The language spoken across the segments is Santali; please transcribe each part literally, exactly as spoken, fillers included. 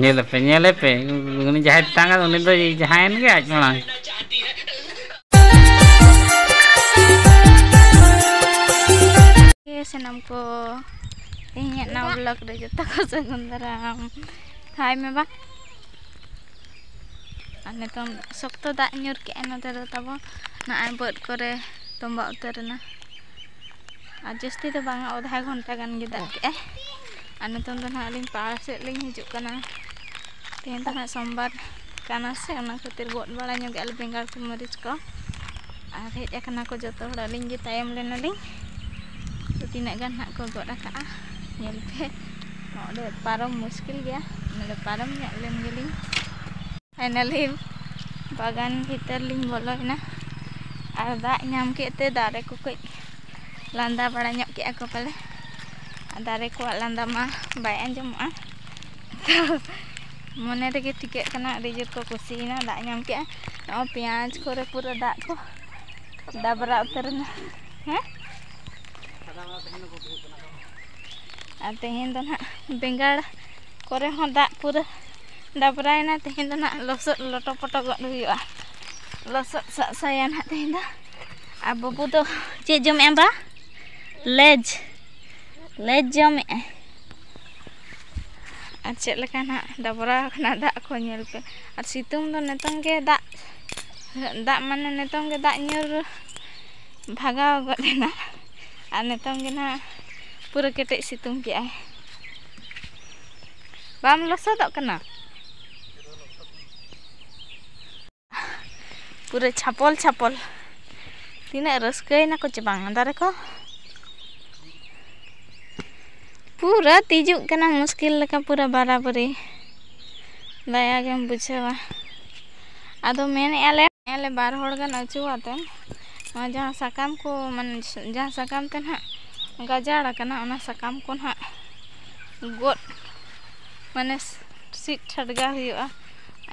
ᱧᱮᱞᱮᱯᱮ, ᱧᱮᱞᱮᱯᱮ, ᱩᱱᱤ ᱡᱟᱦᱟᱸᱭ ᱛᱮᱛᱟᱝᱟ, ᱩᱱᱤ ᱫᱚ ᱡᱟᱦᱟᱸᱭᱮᱱ ᱜᱮ ᱟᱡ ᱢᱟᱲᱟᱝ᱾ ᱮ ᱥᱟᱱᱟᱢ ᱠᱚ, ᱛᱮᱦᱮᱧᱟᱜ ᱱᱟᱣᱟ vlog ᱨᱮ ᱡᱚᱛᱚ ᱠᱚ ᱥᱟᱹᱜᱩᱱ ᱫᱟᱨᱟᱢ᱾ ᱦᱟᱭ ᱢᱮ ᱵᱟ᱾ ᱟᱨ ᱱᱤᱛᱚᱝ ᱥᱚᱠᱛᱚ ᱫᱟᱜ ᱧᱩᱨ ᱠᱮᱜᱼᱟᱭ ᱱᱚᱛᱮ ᱫᱚ ᱛᱟᱵᱚ, ᱱᱚᱜᱼᱚᱭ ᱵᱟᱹᱫᱽ ᱠᱚᱨᱮ ᱛᱚᱸᱵᱟ ᱩᱛᱟᱹᱨ ᱮᱱᱟ᱾ ᱟᱨ ᱡᱟᱹᱥᱛᱤ ᱫᱚ ᱵᱟᱝᱟ, ᱟᱫᱷᱟ ᱜᱷᱚᱱᱴᱟ ᱜᱟᱱ ᱜᱮ ᱫᱟᱜ ᱠᱮᱜᱼᱟᱭ᱾ ᱟᱨ ᱱᱤᱛᱚᱝ ᱫᱚ ᱱᱟᱦᱟᱜ ᱟᱹᱞᱤᱧ ᱯᱟᱲ ᱥᱮᱫ ᱞᱤᱧ ᱦᱤᱡᱩᱜ ᱠᱟᱱᱟ᱾ ᱛᱮᱦᱮᱧ ᱫᱚ ᱱᱟᱦᱟᱜ ᱥᱳᱢᱵᱟᱨ ᱠᱟᱱᱟ ᱥᱮ, ᱚᱱᱟ ᱠᱷᱟᱹᱛᱤᱨ ᱜᱚᱫ ᱵᱟᱲᱟ ᱧᱚᱜᱮᱜᱼᱟ ᱞᱮ ᱵᱮᱸᱜᱟᱲ ᱠᱚ, ᱢᱟᱹᱨᱤᱪ ᱠᱚ᱾ ᱟᱨ ᱦᱮᱡ ᱟᱠᱟᱱᱟ ᱠᱚ ᱡᱚᱛᱚ ᱦᱚᱲ, ᱟᱹᱞᱤᱧ ᱜᱮ ᱛᱟᱭᱚᱢ ᱞᱮᱱᱟᱞᱤᱧ᱾ ᱛᱚ ᱛᱤᱱᱟᱹᱜ ᱜᱟᱱ ᱱᱟᱦᱟᱜ ᱠᱚ ᱜᱚᱫ ᱟᱠᱟᱜᱼᱟ, ᱧᱮᱞ ᱯᱮ᱾ ᱱᱚᱰᱮ ᱯᱟᱨᱚᱢ ᱢᱩᱥᱠᱤᱞ ᱜᱮᱭᱟ, ᱱᱚᱰᱮ ᱯᱟᱨᱚᱢ ᱧᱚᱜ ᱞᱮᱱ ᱜᱮᱞᱤᱧ᱾ Finally ᱵᱟᱜᱟᱱ ᱵᱷᱤᱛᱟᱹᱨ ᱞᱤᱧ ᱵᱚᱞᱚᱭᱮᱱᱟ᱾ ᱟᱨ ᱫᱟᱜ ᱧᱟᱢ ᱠᱮᱫ ᱛᱮ ᱫᱟᱨᱮ ᱠᱚ ᱠᱟᱹᱡ ᱞᱟᱸᱫᱟ ᱵᱟᱲᱟ ᱧᱚᱜ ᱠᱮᱜᱼᱟ ᱠᱚ ᱯᱟᱞᱮ᱾ ᱟᱨ ᱫᱟᱨᱮ ᱠᱚᱣᱟᱜ ᱞᱟᱸᱫᱟ ᱢᱟ ᱵᱟᱭ ᱟᱸᱡᱚᱢᱚᱜᱼᱟ᱾ ᱛᱚ ᱢᱚᱱᱮ ᱨᱮᱜᱮ ᱴᱷᱤᱠᱟᱹᱜ ᱠᱟᱱᱟ, ᱟᱹᱰᱤ ᱡᱳᱨ ᱠᱚ ᱠᱩᱥᱤᱭᱮᱱᱟ, ᱫᱟᱜ ᱧᱟᱢ ᱠᱮᱜᱼᱟ᱾ ᱱᱚᱜᱼᱚᱭ ᱯᱮᱸᱭᱟᱡᱽ ᱠᱚᱨᱮ ᱯᱩᱨᱟᱹ ᱫᱟᱜ ᱠᱚ ᱰᱟᱵᱽᱨᱟ ᱩᱛᱟᱹᱨᱮᱱᱟ᱾ ᱦᱮᱸ, ᱟᱨ ᱛᱮᱦᱮᱧ ᱫᱚ ᱱᱟᱦᱟᱜ ᱵᱮᱸᱜᱟᱲ ᱠᱚᱨᱮ ᱦᱚᱸ ᱫᱟᱜ ᱯᱩᱨᱟᱹ ᱰᱟᱵᱽᱨᱟᱭᱮᱱᱟ᱾ ᱛᱮᱦᱮᱧ ᱫᱚ ᱱᱟᱦᱟᱜ ᱞᱚᱥᱚᱫ ᱞᱚᱴᱚ ᱯᱚᱴᱚ ᱜᱚᱫ ᱦᱩᱭᱩᱜᱼᱟ, ᱞᱚᱥᱚᱫ ᱥᱟᱜ ᱥᱟᱭᱟ ᱱᱟᱦᱟᱜ ᱛᱮᱦᱮᱧ ᱫᱚ᱾ ᱟᱨ ᱵᱟᱹᱵᱩ ᱫᱚ ᱪᱮᱫ ᱡᱚᱢᱮᱜᱼᱟ ᱵᱟ? ᱞᱮᱡᱽ, ᱞᱮᱡᱽ ᱡᱚᱢᱮᱜᱼᱟᱭ᱾ ᱟᱨ ᱪᱮᱫ ᱞᱮᱠᱟ ᱱᱟᱦᱟᱜ ᱰᱟᱵᱽᱨᱟ ᱟᱠᱟᱱᱟ ᱫᱟᱜ ᱠᱚ, ᱧᱮᱞ ᱯᱮ᱾ ᱟᱨ ᱥᱤᱛᱩᱝ ᱫᱚ ᱱᱤᱛᱚᱝ ᱜᱮ ᱫᱟᱜ, ᱫᱟᱜ ᱢᱟᱱᱮ ᱱᱤᱛᱚᱝ ᱜᱮ ᱫᱟᱜ ᱧᱩᱨ ᱵᱷᱟᱜᱟᱣ ᱜᱚᱫ ᱮᱱᱟ᱾ ᱟᱨ ᱱᱤᱛᱚᱝ ᱜᱮ ᱱᱟᱦᱟᱜ ᱯᱩᱨᱟᱹ ᱠᱮᱴᱮᱡ ᱥᱤᱛᱩᱝ ᱠᱮᱜᱼᱟᱭ᱾ ᱵᱟᱢ ᱞᱚᱥᱚᱫᱚᱜ ᱠᱟᱱᱟ? ᱯᱩᱨᱟᱹ ᱪᱷᱟᱯᱚᱞ ᱪᱷᱟᱯᱚᱞ᱾ ᱛᱤᱱᱟᱹᱜ ᱨᱟᱹᱥᱠᱟᱹᱭᱮᱱᱟ ᱠᱚ ᱪᱮ ᱵᱟᱝ ᱫᱟᱨᱮ ᱠᱚ? ᱯᱩᱨᱟᱹ ᱛᱤᱡᱩᱜ ᱠᱟᱱᱟ ᱢᱩᱥᱠᱤᱞ ᱞᱮᱠᱟ, ᱯᱩᱨᱟᱹ ᱵᱟᱨᱟᱵᱟᱹᱨᱤ᱾ ᱫᱟᱭᱟ ᱜᱮᱢ ᱵᱩᱡᱷᱟᱹᱣᱟ᱾ ᱟᱫᱚ ᱢᱮᱱᱮᱫᱼᱟ ᱞᱮ, ᱟᱞᱮ ᱵᱟᱨ ᱦᱚᱲ ᱜᱟᱱ ᱟᱹᱪᱩ ᱟᱛᱮ ᱱᱚᱣᱟ ᱡᱟᱦᱟᱸ ᱥᱟᱠᱟᱢ ᱠᱚ, ᱢᱟᱱᱮ ᱡᱟᱦᱟᱸ ᱥᱟᱠᱟᱢ ᱛᱮ ᱱᱟᱦᱟᱜ ᱜᱟᱡᱟᱲ ᱟᱠᱟᱱᱟ, ᱚᱱᱟ ᱥᱟᱠᱟᱢ ᱠᱚ ᱱᱟᱦᱟᱜ ᱜᱚᱫ, ᱢᱟᱱᱮ ᱥᱤᱫ ᱴᱷᱟᱰᱜᱟ ᱦᱩᱭᱩᱜᱼᱟ᱾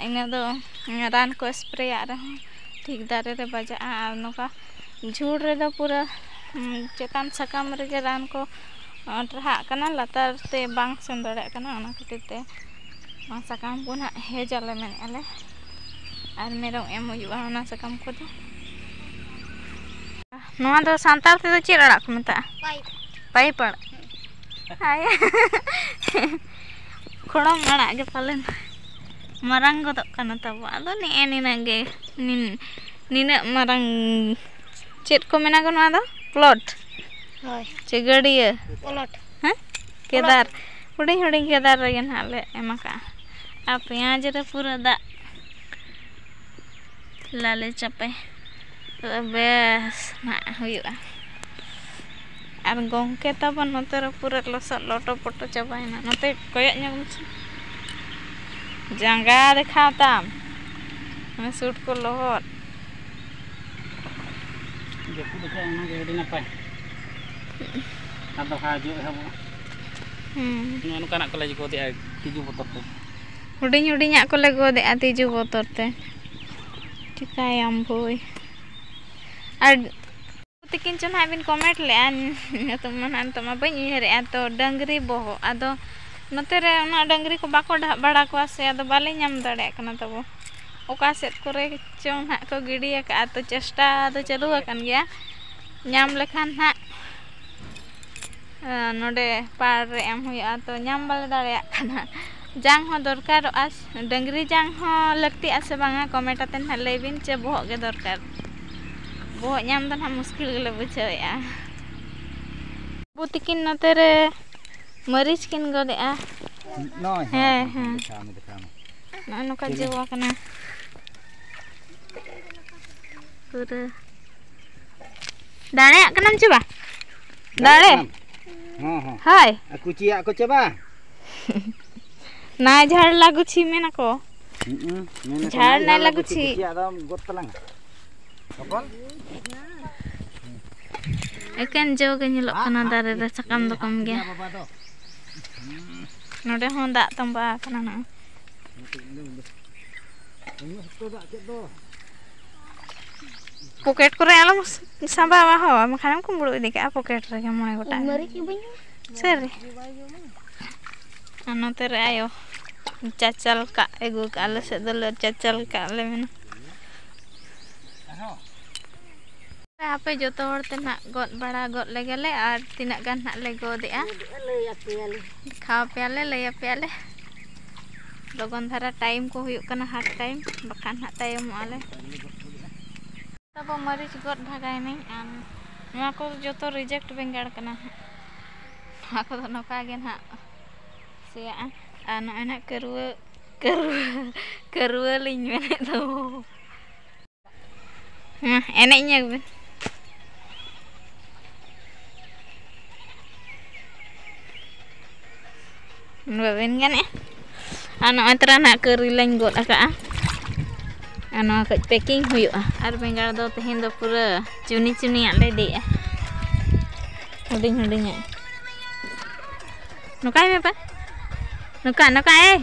ᱤᱱᱟᱹ ᱫᱚ ᱨᱟᱱ ᱠᱚ ᱥᱯᱨᱮᱭᱟᱜ ᱨᱮᱦᱚᱸ ᱴᱷᱤᱠ ᱫᱟᱨᱮ ᱨᱮ ᱵᱟᱡᱟᱜᱼᱟ᱾ ᱟᱨ ᱱᱚᱝᱠᱟ ᱡᱷᱩᱲ ᱨᱮᱫᱚ ᱯᱩᱨᱟᱹ, ᱩᱸ, ᱪᱮᱛᱟᱱ ᱥᱟᱠᱟᱢ ᱨᱮᱜᱮ ᱨᱟᱱ ᱠᱚ, ᱟᱸ, ᱴᱟᱨᱦᱟᱜ ᱠᱟᱱᱟ, ᱞᱟᱛᱟᱨ ᱛᱮ ᱵᱟᱝ ᱥᱮᱱ ᱫᱟᱲᱮᱭᱟᱜ ᱠᱟᱱᱟ᱾ ᱚᱱᱟ ᱠᱷᱟᱹᱛᱤᱨ ᱛᱮ ᱱᱚᱣᱟ ᱥᱟᱠᱟᱢ ᱠᱚ ᱱᱟᱦᱟᱜ ᱦᱮᱡ ᱟᱞᱮ ᱢᱮᱱᱮᱫᱼᱟ ᱞᱮ, ᱟᱨ ᱢᱮᱨᱚᱢ ᱮᱢ ᱦᱩᱭᱩᱜᱼᱟ ᱚᱱᱟ ᱥᱟᱠᱟᱢ ᱠᱚᱫᱚ᱾ ᱱᱚᱣᱟ ᱫᱚ ᱥᱟᱱᱛᱟᱲ ᱛᱮᱫᱚ ᱪᱮᱫ ᱟᱲᱟᱜ ᱠᱚ ᱢᱮᱛᱟᱜᱼᱟ? ᱯᱟᱭᱤᱯ᱾ ᱯᱟᱭᱤᱯ ᱟᱲᱟᱜ᱾ ᱦᱟᱭ᱾ ᱠᱷᱚᱲᱚᱢ ᱟᱲᱟᱜ ᱜᱮ ᱯᱟᱞᱮᱱ ᱢᱟᱨᱟᱝ ᱜᱚᱫᱚᱜ ᱠᱟᱱᱟ ᱛᱟᱵᱚ᱾ ᱟᱫᱚ ᱱᱮᱜᱼᱮ ᱱᱤᱱᱟᱹᱜ ᱜᱮ, ᱱᱤᱱ-, ᱱᱤᱱᱟᱹᱜ ᱢᱟᱨᱟᱝ ᱪᱮᱫ ᱠᱚ ᱢᱮᱱᱟ ᱜᱚ ᱱᱚᱣᱟ ᱫᱚ? ᱯᱞᱚᱴ᱾ ᱦᱳᱭ᱾ ᱪᱮ ᱜᱟᱹᱰᱭᱟᱹ? ᱯᱞᱚᱴ᱾ ᱦᱮᱸ? ᱠᱮᱫᱟᱨ᱾ ᱦᱩᱰᱤᱧ ᱦᱩᱰᱤᱧ ᱠᱮᱫᱟᱨ ᱨᱮᱜᱮ ᱱᱟᱦᱟᱜ ᱞᱮ ᱮᱢ ᱟᱠᱟᱜᱼᱟ᱾ ᱟᱨ ᱯᱮᱸᱭᱟᱡᱽ ᱨᱮ ᱯᱩᱨᱟᱹ ᱫᱟᱜ ᱞᱟᱞᱮ ᱪᱟᱯᱮ᱾ ᱵᱮᱥ ᱱᱟᱦᱟᱜ ᱦᱩᱭᱩᱜᱼᱟ᱾ ᱟᱨ ᱜᱚᱢᱠᱮ ᱛᱟᱵᱚᱱ ᱱᱚᱛᱮ ᱨᱮ ᱯᱩᱨᱟᱹ ᱞᱚᱥᱚᱫ ᱞᱚᱴᱚ ᱯᱚᱴᱚ ᱪᱟᱵᱟᱭᱮᱱᱟ᱾ ᱱᱚᱛᱮ ᱠᱚᱭᱚᱜ ᱧᱚᱜ ᱢᱮᱥᱮ᱾ ᱡᱟᱸᱜᱟ ᱫᱮᱠᱷᱟᱣ ᱛᱟᱢ᱾ ᱢᱟᱱᱮ ᱥᱩᱴ ᱠᱚ ᱞᱚᱦᱚᱫ᱾ ᱡᱟᱹᱯᱩᱫ ᱞᱮᱠᱷᱟᱡ ᱚᱱᱟᱜᱮ ᱟᱹᱰᱤ ᱱᱟᱯᱟᱭ᱾ ᱟᱨ ᱫᱚ ᱦᱟᱡᱩᱜ ᱮᱦᱚᱵᱚᱜᱼᱟ᱾ ᱦᱩᱸ᱾ ᱱᱚᱜᱼᱚ ᱱᱚᱝᱠᱟᱱᱟᱜ ᱠᱚᱞᱮ ᱜᱚᱫᱮᱜᱼᱟ ᱛᱤᱡᱩ ᱵᱚᱛᱚᱨ ᱛᱮ᱾ ᱦᱩᱰᱤᱧ ᱦᱩᱰᱤᱧᱟᱜ ᱠᱚᱞᱮ ᱜᱚᱫᱮᱜᱼᱟ ᱛᱤᱡᱩ ᱵᱚᱛᱚᱨ ᱛᱮ᱾ ᱪᱤᱠᱟᱹᱭᱟᱢ ᱵᱷᱩᱭ? ᱟᱨ ᱛᱤᱠᱤᱱ ᱪᱚ ᱱᱟᱦᱟᱜ ᱵᱤᱱ comment ᱞᱮᱜᱼᱟ, ᱧᱩᱛᱩᱢ ᱢᱟ ᱱᱟᱦᱟᱜ ᱱᱤᱛᱚᱜ ᱢᱟ ᱵᱟᱹᱧ ᱩᱭᱦᱟᱹᱨᱮᱜᱼᱟ, ᱛᱚ ᱰᱟᱹᱝᱨᱤ ᱵᱚᱦᱚᱜ, ᱟᱫᱚ ᱱᱚᱛᱮ ᱨᱮ ᱩᱱᱟᱹᱜ ᱰᱟᱹᱝᱨᱤ ᱠᱚ ᱵᱟᱠᱚ ᱰᱟᱦᱟᱜ ᱵᱟᱲᱟ ᱠᱚᱣᱟ ᱥᱮ, ᱟᱫᱚ ᱵᱟᱞᱮ ᱧᱟᱢ ᱫᱟᱲᱮᱭᱟᱜ ᱠᱟᱱᱟ ᱛᱟᱵᱚ᱾ ᱚᱠᱟ ᱥᱮᱫ ᱠᱚᱨᱮ ᱪᱚᱝ ᱱᱟᱦᱟᱜ ᱠᱚ ᱜᱤᱰᱤ ᱟᱠᱟᱫᱼᱟ, ᱛᱚ ᱪᱮᱥᱴᱟ ᱫᱚ ᱪᱟᱹᱞᱩ ᱟᱠᱟᱱ ᱜᱮᱭᱟ, ᱧᱟᱢ ᱞᱮᱠᱷᱟᱱ ᱱᱟᱦᱟᱜ ᱟᱨ ᱱᱚᱰᱮ ᱯᱟᱲ ᱨᱮ ᱮᱢ ᱦᱩᱭᱩᱜᱼᱟ, ᱛᱚ ᱧᱟᱢ ᱵᱟᱞᱮ ᱫᱟᱲᱮᱭᱟᱜ ᱠᱟᱱᱟ᱾ ᱡᱟᱝ ᱦᱚᱸ ᱫᱚᱨᱠᱟᱨᱚᱜᱼᱟ, ᱰᱟᱹᱝᱨᱤ ᱡᱟᱝ ᱦᱚᱸ ᱞᱟᱹᱠᱛᱤᱜᱼᱟ ᱥᱮ ᱵᱟᱝᱟ, comment ᱟᱛᱮ ᱱᱟᱦᱟᱜ ᱞᱟᱹᱭ ᱵᱤᱱ, ᱪᱮ ᱵᱚᱦᱚᱜ ᱜᱮ ᱫᱚᱨᱠᱟᱨ? ᱵᱚᱦᱚᱜ ᱧᱟᱢ ᱫᱚ ᱱᱟᱦᱟᱜ ᱢᱩᱥᱠᱤᱞ ᱜᱮᱞᱮ ᱵᱩᱡᱷᱟᱹᱣᱮᱫᱼᱟ᱾ ᱵᱟᱹᱵᱩ ᱛᱤᱠᱤᱱ ᱱᱚᱛᱮ ᱨᱮ ᱢᱟᱹᱨᱤᱪ ᱠᱤᱱ ᱜᱚᱫᱮᱜᱼᱟ᱾ ᱱᱚᱜᱼᱚᱭ, ᱦᱮᱸ, ᱦᱮᱸ, ᱦᱮᱸ᱾ ᱫᱮᱠᱷᱟᱣ ᱢᱮ, ᱫᱮᱠᱷᱟᱣ ᱢᱮ᱾ ᱱᱚᱜᱼᱚᱭ ᱱᱚᱝᱠᱟ ᱪᱮᱫ? ᱡᱚ ᱟᱠᱟᱱᱟ᱾ ᱯᱩᱨᱟᱹ ᱫᱟᱲᱮᱭᱟᱜ ᱠᱟᱱᱟᱢ ᱪᱮ ᱵᱟ? ᱫᱟᱲᱮ? ᱫᱟᱲᱮᱭᱟᱜ ᱠᱟᱱᱟᱢ? ᱦᱚᱸ, ᱦᱚᱸ᱾ ᱦᱳᱭ᱾ ᱟᱨ ᱠᱩᱪᱤᱭᱟᱜ ᱠᱚ ᱪᱮ ᱵᱟ? ᱱᱟᱭ ᱡᱷᱟᱲ ᱞᱟᱜᱩᱪᱷᱤ ᱢᱮᱱᱟ ᱠᱚ᱾ ᱦᱩᱸ, ᱢᱮᱱᱟ ᱠᱚ ᱡᱷᱟᱲ ᱱᱟᱭ ᱱᱟᱭ ᱡᱷᱟᱲ ᱞᱟᱜᱩᱪᱷᱤ᱾ ᱞᱟᱜᱩᱪᱷᱤ᱾ ᱠᱩᱪᱤᱭᱟᱜ ᱫᱚ ᱜᱚᱫ ᱛᱟᱞᱟᱝ᱾ ᱦᱚᱯᱚᱱ? ᱮᱠᱮᱱ ᱡᱚ ᱜᱮ ᱧᱮᱞᱚᱜ ᱠᱟᱱᱟ ᱫᱟᱨᱮ ᱨᱮ, ᱥᱟᱠᱟᱢ ᱫᱚ ᱠᱚᱢ ᱜᱮᱭᱟ᱾ ᱵᱟᱵᱟ ᱫᱚ᱾ ᱱᱚᱰᱮ ᱦᱚᱸ ᱫᱟᱜ ᱛᱚᱸᱵᱟ ᱟᱠᱟᱱᱟ ᱱᱚᱜᱼᱚᱭ᱾ ᱩᱱᱟᱹᱜ ᱥᱚᱠᱛᱚ ᱫᱟᱜ ᱠᱮᱫ ᱫᱚ᱾ ᱯᱚᱠᱮᱴ ᱠᱚᱨᱮ ᱟᱞᱚᱢ ᱥᱟᱸᱵᱟᱣᱟ ᱦᱳ, ᱵᱟᱠᱷᱟᱱᱮᱢ ᱠᱩᱢᱵᱽᱲᱩ ᱤᱫᱤ ᱠᱟᱜᱼᱟ ᱯᱚᱠᱮᱴ ᱨᱮᱜᱮ ᱢᱚᱬᱮ ᱜᱚᱴᱟᱝ᱾ ᱢᱟᱹᱨᱤᱪ ᱜᱮ ᱵᱟᱹᱧ ᱧᱟᱢᱟ᱾ ᱥᱟᱹᱨᱤ᱾ ᱟᱨ ᱱᱚᱛᱮ ᱨᱮ ᱟᱭᱳ᱾ ᱪᱟᱪᱟᱞ ᱠᱟᱜ ᱟᱹᱜᱩ ᱠᱟᱜᱼᱟ, ᱟᱞᱮ ᱥᱮᱫ ᱫᱚᱞᱮ ᱪᱟᱪᱟᱞ ᱠᱟᱜ ᱞᱮ ᱢᱮᱱᱟ᱾ ᱦᱟᱯᱮ ᱡᱚᱛᱚ ᱦᱚᱲ ᱛᱮ ᱱᱟᱜ ᱜᱚᱫ ᱵᱟᱲᱟ ᱜᱚᱫ ᱞᱮᱜᱮ ᱞᱮ, ᱟᱨ ᱛᱤᱱᱟᱹᱜ ᱜᱟᱱ ᱱᱟᱜ ᱞᱮ ᱜᱚᱫᱮᱜᱼᱟ᱾ ᱞᱟᱹᱭ ᱟᱯᱮᱭᱟᱞᱮ᱾ ᱫᱮᱠᱷᱟᱣ ᱟᱯᱮᱭᱟᱞᱮ, ᱞᱟᱹᱭ ᱟᱯᱮᱭᱟᱞᱮ᱾ ᱞᱚᱜᱚᱱ ᱫᱷᱟᱨᱟ ᱴᱟᱭᱤᱢ ᱠᱚ ᱦᱩᱭᱩᱜ ᱠᱟᱱᱟ, ᱦᱟᱴ ᱴᱟᱭᱤᱢ, ᱵᱟᱠᱷᱟᱱ ᱱᱟᱜ ᱛᱟᱭᱚᱢᱚᱜᱼᱟ ᱞᱮ᱾ ᱛᱟᱵᱚ ᱢᱟᱹᱨᱤᱪ ᱜᱚᱫ ᱵᱷᱟᱜᱟᱭ ᱱᱟᱹᱧ, ᱟᱨ ᱱᱚᱣᱟ ᱠᱚ ᱡᱚᱛᱚ ᱨᱤᱡᱮᱠᱴ ᱵᱮᱸᱜᱟᱲ ᱠᱟᱱᱟ ᱦᱟᱸᱜ᱾ ᱱᱚᱣᱟ ᱠᱚᱫᱚ ᱱᱚᱝᱠᱟ ᱜᱮ ᱱᱟᱜ ᱥᱮᱭᱟᱜᱼᱟ᱾ ᱟᱨ ᱱᱚᱜᱼᱚᱭ ᱱᱟᱜ ᱠᱟᱹᱨᱩᱣᱟᱹ, ᱠᱟᱹᱨᱩᱣᱟᱹ, ᱠᱟᱹᱨᱩᱣᱟᱹ ᱞᱤᱧ ᱢᱮᱱᱮᱫ ᱫᱚ᱾ ᱦᱮᱸ, ᱮᱱᱮᱡ ᱧᱮᱞ ᱵᱤᱱ᱾ ᱵᱟᱵᱮᱱ ᱜᱟᱱᱮᱜᱼᱟ᱾ ᱟᱨ ᱱᱚᱜᱼᱚᱭ ᱛᱚᱨᱟ ᱱᱟᱜ ᱠᱟᱹᱨᱤ ᱞᱟᱧ ᱜᱚᱫ ᱟᱠᱟᱜᱼᱟ᱾ ᱟᱨ ᱱᱚᱣᱟ ᱠᱟᱹᱡ ᱯᱮᱠᱤᱝ ᱦᱩᱭᱩᱜᱼᱟ᱾ ᱟᱨ ᱵᱮᱸᱜᱟᱲ ᱫᱚ ᱛᱮᱦᱮᱧ ᱫᱚ ᱯᱩᱨᱟᱹ ᱪᱩᱱᱤ ᱪᱩᱱᱤᱭᱟᱜ ᱞᱮ ᱤᱫᱤᱭᱮᱜᱼᱟ᱾ ᱦᱩᱰᱤᱧ ᱦᱩᱰᱤᱧᱟᱜ᱾ ᱱᱚᱝᱠᱟᱭ ᱢᱮ ᱵᱟ᱾ ᱱᱚᱝᱠᱟ, ᱱᱚᱝᱠᱟ, ᱮᱭ᱾